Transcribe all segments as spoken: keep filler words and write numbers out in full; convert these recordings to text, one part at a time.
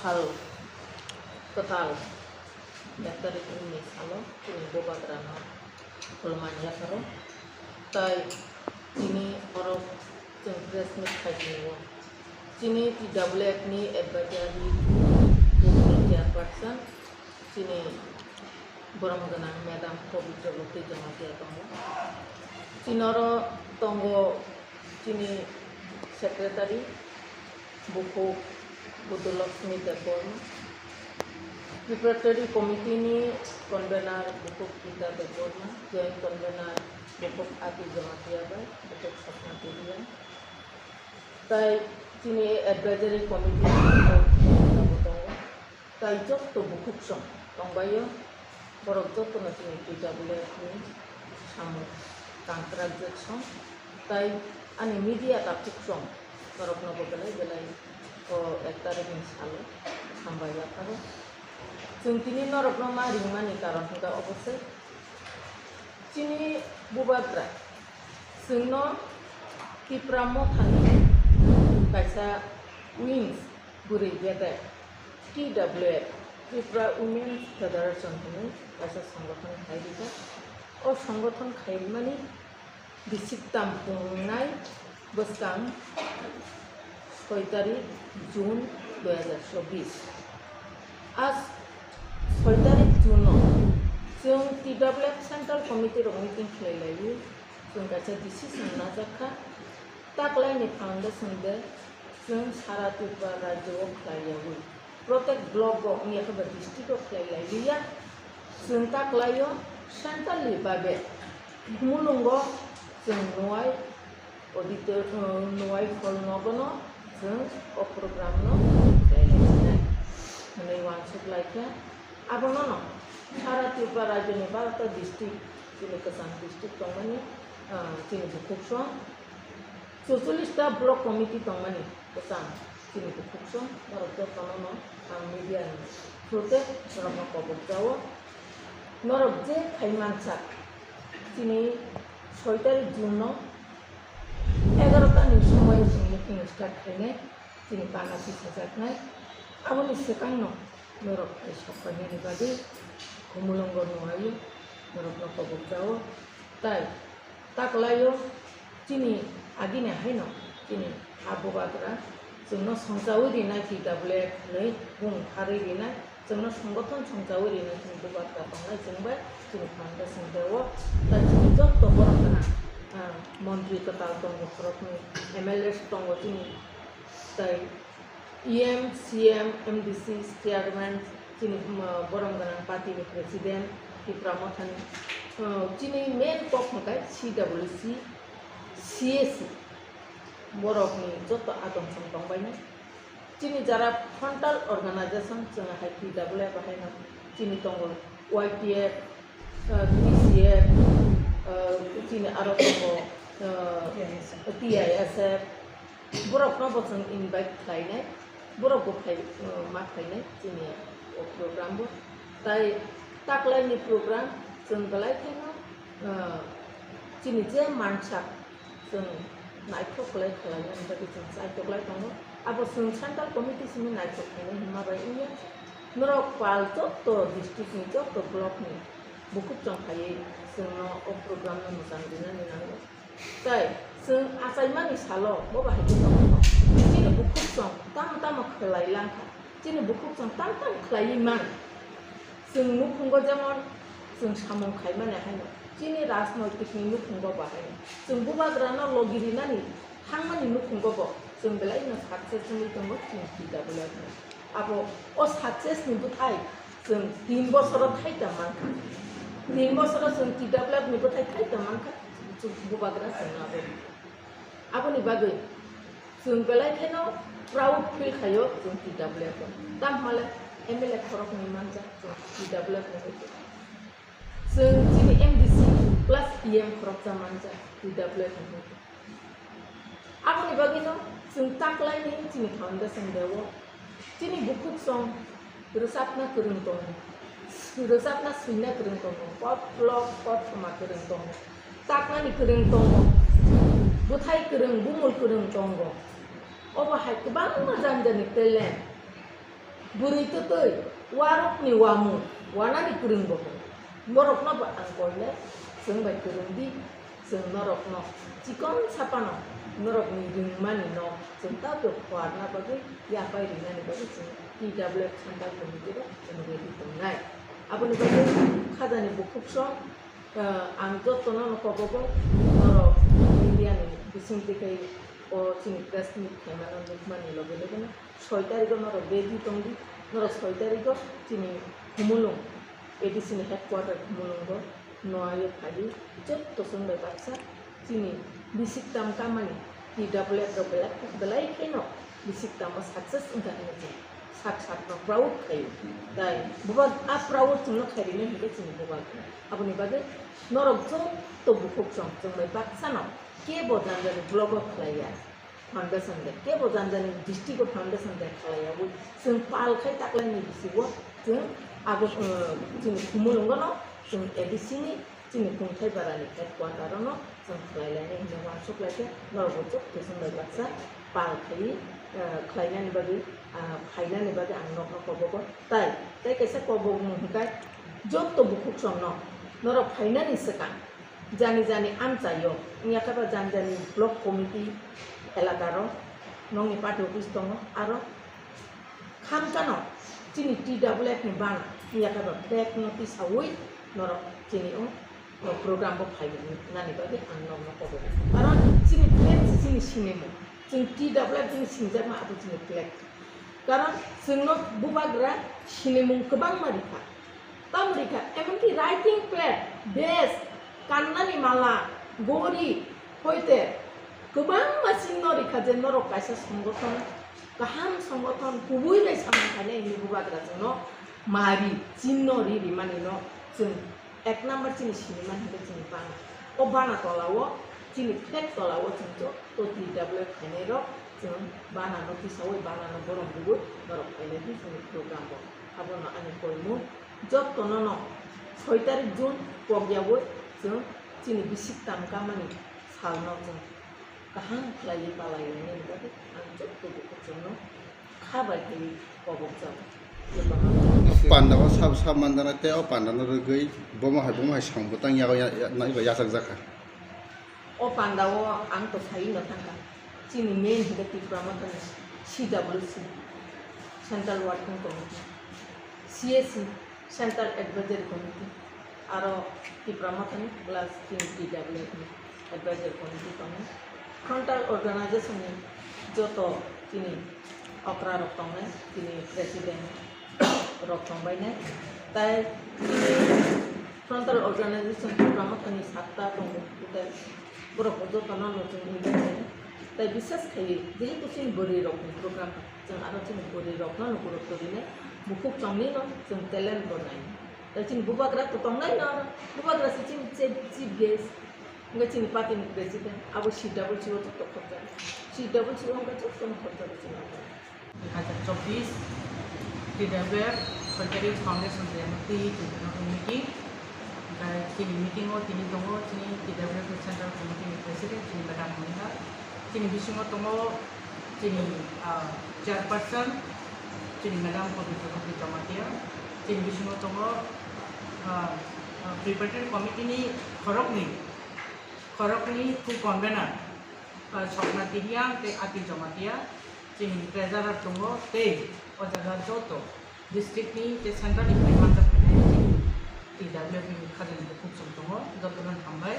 Sal kwtal, ek tarikni salo chini Bubagrano khulumani yapharo. Tai tini oro chwng press meet khai tongo. Chini T W F ni advisory board ni chairperson, chini borom gwnang Madam Pabitra Bhakti Jamatia tongo. Chini oro tongo chini secretary, bukhuk Budulakshmi Debbarma, preparatory committee ni convener bukhuk Gita Debbarma, joint convener bukhuk Ati Jamatia bai bukhuk Sapna Debia. Tai chini advisory committee ni bukhuk tongo. Tai jotto bukhuk song tongbaio, borok jottono chini T W F ni samung tangkrakjak song, tai ani media takhuk song norokno bo belai belai o ek tarikni salo hambai yapharo. Chwng tini norokno ma ringmani karon hwnkha obo se chini Bubagra chwngno Tipra Mothani kaisa wings Bwrwi bedek T W F, Tripura Women's Federation hwnwi kaisa songothon khai rijak. O songothon khai rwmani bisik tampung wngnai bwskang soi tarik June dui hazar chobbish. A soi tarik June o chwng T W F Central Committee rok meeting khlai laiwi chwng kaisa decision najak kha. Taklaini foundation de chwng sara Tripura rajyo o khlai yawi, protek block o wngya khe ba district o khlai lai liya. Chwng taklaio centrally babe Khumulwngo chwng nuai auditor, uh, nuai hall nogono chwng o program no khlai lai sinai hwnwi uansuk lai kha. Abono no sara Tripura rajyo ni barota district, chini kwcham district tongmani, uh, chini bukhuk song Chuchullis ta block committee tongmani kwcham chini bukhuk song, norok jotono no ang media ni through te norokno kobok jao. Norok je khai mansak, chini soi tarik June no egaroh ta ni somoi o chwng meeting start khainai, chini pana tisajaknai. Aboni swkang no norok hai sok painani bagwi Khumulwngo nuaio, norokno kobok jao. Tai taklaio chini agini haino chini ha Bubagra chwngno songchawi rinai T W F hwnwi bung pharwi rinai, chwngno songothon songchawi rinai chini Bubagra tongnai chwng bai chini foundation day o. Tai chini jotto borok gwnang, ah, montri kwtal tongo, khoroknwi M L As tongo chini, tai E M, C M, M D C, chairman, chini, um, borom gwnang party ni president, Tipra Mothani, uh, chini main kok hwnkhe C W C, C A C, borokni joto adong song tongbaino. Chini jara frontal organization, chwng hai T W F haino chini tongo Y P F, uh, P C F, uh, chini aro tongo, uh, T I S F. Borokno bo chwng invite khlainai, borok bo phai, uh, ma phainai chini o program bo. Tai taklaini program chwng belai kheno, uh, chini je mansak chwng naithok khlai khlainani bagwi chwng chaitok lai tongo. Abo chwng central committee simi naithok khainai hwnma bai wngya. Norok pal jotto district ni, jotto block ni bukhuk chong phaiwi chwngno o program no mwchang rinani nango. Tai chwng achaimani salo bo bahai khe tongkha. Chini bukhuk chwng tamo tamo khlai langkha. Chini bukhuk chwng tamo tamo khlaiwi man. Chwng nukhungo jemon chwng samung khaimani haino chini rajnoitikni nukhungo bahai chwng Bubagrano logi rinani thangmani nukhungo bo chwng belaino success wngwi tongo chini T W F no. Abo o success ni bwthai chwng tin bosoro thaita mankha. Tin bosoro chwng T W F ni bwthai thaita mankha, chwng Bubagra chwngno abo. Aboni bagwi chwng belai kheno proud feel khaio chwng T W F o. Tamo hwnle M L A khoroknwi manjak chwng T W F ni hoite. Chwng chini M D C plus E M khoroksa manjak T W F ni hoite. Aboni bagwino chwng taklaini chini foundation day o chini bukhuk song rwchapna kwrwng tongo, rwchapna swina kwrwng tongo, kot phlok kot thoma kwrwng tongo, taknani kwrwng tongo, bwthai kwrwng, bumul kwrwng tongo. Obo hai kwbangma jani jani talent. Bwrwi twtwi, warokni wamung, wanani kwrwng bo hwn. Borokno bo ang koinai, chwng bai kwrwng di, chwng norokno chikon sapano, norokni rwngmani no chwng tabuk phuarna bagwi, yapai rwnani bagwi chwng T W F Central Committee rok chwng ready tongnai. Aboni bagwi khajani bukhuk song, ah, ang jotono no kobogo, norok media ni bisingtwi khai o chini press meet khaimano nukmani loge loge no soi tarigo norok ready tongdi, norok soi tarigo chini Khumulwng, A D C ni headquarter Khumulwngo noyo phaiwi jotto chwng bai baksa chini bisik tam kamani T W F rok belai, belai kheno bisik tamo success wngkha hinwi chwng sak sakno proud khaio. Tai bubagra proud chwngno khairino hinkhe chini bubagra. Aboni bagwi norok jotto bukhuk chwng, chwng bai baksano kebo jani jani blogo khlaiya. Foundation de, kebo jani jani district o foundation de khlaiyawi chwng pal khai taklaini bisingo chwng abo, uh, chini Khumulwngono chwng A D C ni chini Kungthai Barani headquarter no chwng khlai lainai hinwi uansuk lai khe norok bo chwng bai baksa pal khai, uh, khlainani bagwi, uh, phainani bagwi ang nokno kobogo. Tai, tai kaisa kobokmung hwnkhe jotto bukhuk chwngno norok phainani swkang jani jani amchaio, wngya khe ba jani jani block committee elakaro nokni party office tongo, aro khamkano chini T W F ni bana wngya khe ba flag no tisawi norok chini o, o program bo phai nani bagwi ang nokno kobogo. Karon chini flag se chini sinimung, chwng T W F chini singjakma abo chini flag. Karon chwngno bubagra sinimung kwbangma rikha. Tamo rikha, emonki writing pad, bes, kannani mala, gori, hoite kwbangma chwngno rikha je norok kaisa songothon, kaham songothon, kubui bai samung khainai hinwi bubagra chwngno mari, chinno ri rimani no chwng ek number chini sinimani hinkhe chini bana. O bana tolao, chini flag tolao chwng jotto T W F khainai rok chwng bana no tisawi, bana no borom rwui norok khainai di chini program bo. Abono ani koimung, jottono no soi tarik June pokyaui chwng chini bisik tam kamani salno chwng kaham khlaiwi palai lainani bagwi ang jotto bukhuk chwngno kha bai khe kobokjago. Jotono no. O pandao sab sab manjana tei o pandano rwgwi bomo hai bomo hai samung bwtang yago ya, ya, naiba yachakjakha. O pandao ang to saiwi no thangkha. Chini main hinkhe Tipra Mothani C W C, Central Working Committee, C A C, Central Advisory Committee, aro Tipra Mothani plus chini T W F ni Advisory Committee tongo. Frontal Organization ni joto chini okra rok tongnai, chini president rok tongbainai. Tai chini Frontal Organization Tipra Mothani satta tongo, tei borok jotono no chwng invite khainai. Tai bisas khaiwi, jehetu chini bwrwi rokni program, chwng aro chini bwrwi rokno no gurutto rinai, bukhuk chongni no chwng talent bo nai. Tai chini bubagra to tongnai no, bubagra se chini chief, chief guest, hwnkhe chini party ni president, abo C W C o joto khorjago, C W C o hwnkhe jotono khorjago chini. Dui hajar chobbish T W F Soitari Foundation Day no twi chwng meeting. Hwnkhe chini meeting o tini tongo chini T W F ni Central Committee ni President chini Madam Monika, chini bisingo tongo chini, ah, Chairperson chini Madam Pabitra Jamatia, chini bisingo tongo, ah, ah, Preparatory Committee ni khoroknwi, khoroknwi co-convener, ah, Sokna Tiriang tei Ati Jamatia. Chini treasurer tongo tei o jaga joto district ni tei central ni phai manjak phainai chini T W F ni khajani bukhuk chwng tongo, jotono hambai.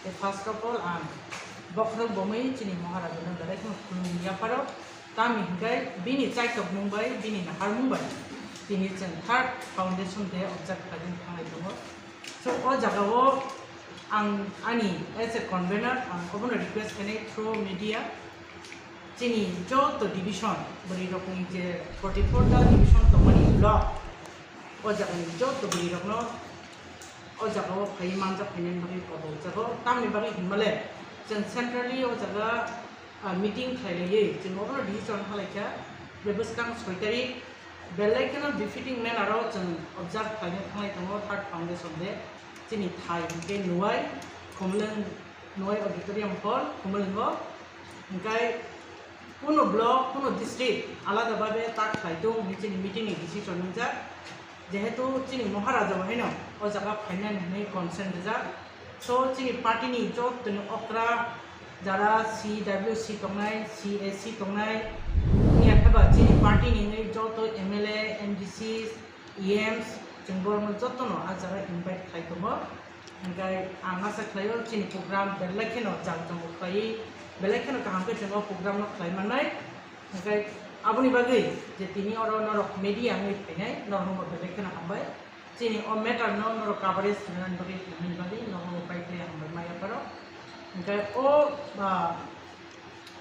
Tei first of all ang bokhorok bomwi chini Maharaj no belai kheno khulumwi yapharo, tamni hwnkhe bini chaitok mung bai, bini naharmung bai tini chwng third foundation day observe khlaina thanglai tongo. So o jaga o ang ani as a convener ang obono request khainai through media, chini joto division, bwrwi rokni je forty four ta division tongmani block, o jagani joto bwrwi rokno o jaga o phaiwi manjak phainani bagwi kobok jago. Tamni bagwi hinmale chwng centrally o jaga, ah, meeting khlai laiwi chwng obono decision halaikha je bwskang soi tarik belai kheno befitting manner o chwng observe khlaina thanglai tongo third foundation day. Chini thai hinkhe Nuwai Khumulwng, Nuwai Auditorium Hall, Khumulwngo. Hinkhe Kuno block, kuno district alada babe tak khlai tong hinwi chini meeting ni decision wngjak. Jehetu chini Maharaja bo haino o jaga phainani hinwi consent rijak. So chini party ni joto ni okra jara C W C tongnai, C A C tongnai, wngya khe ba chini party ni hinwi joto M L A, M D Cs, E Ms, chwng borokno jotono ah jaga invite khlai tongo. Hingkhe ang asa khlaio chini program belai kheno jang jang khlaiwi, belai kheno kaham khe chwng o program no khlai mannai. Hingkhe aboni bagwi je tini oro norok media wngwi phainai, norokno bo belai kheno hambai. Chini o matter no norok coverage khlainani bagwi, khlainani bagwi norokno pai khe hambai ma yapharo. Hingkhe o, ah,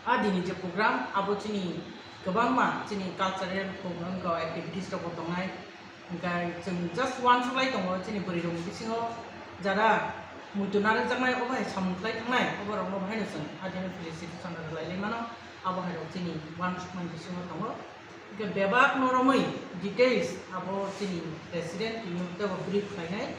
a dini je program, abo chini kwbangma chini cultural program ko activities rok bo tongnai. Hingkhe chwng just uansuk lai tongo chini bwrwi rokni bisingo jara muitu narwkjaknai obo hai samung khlai thangnai, obo rokno bo haino chwng a dini felicitation rwlai lai mano, abo hai rok chini uansukmani bisingo tongo. Hingkhe bebak no romwi details abo chini president tini teibo brief khlainai.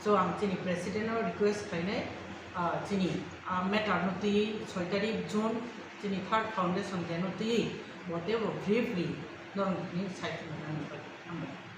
So ang chini president no request khlainai, ah, chini, ah, matter no twi soi tarik June chini third foundation day no twi bo teibo briefly norok ni sai khna nang bai. Hambai.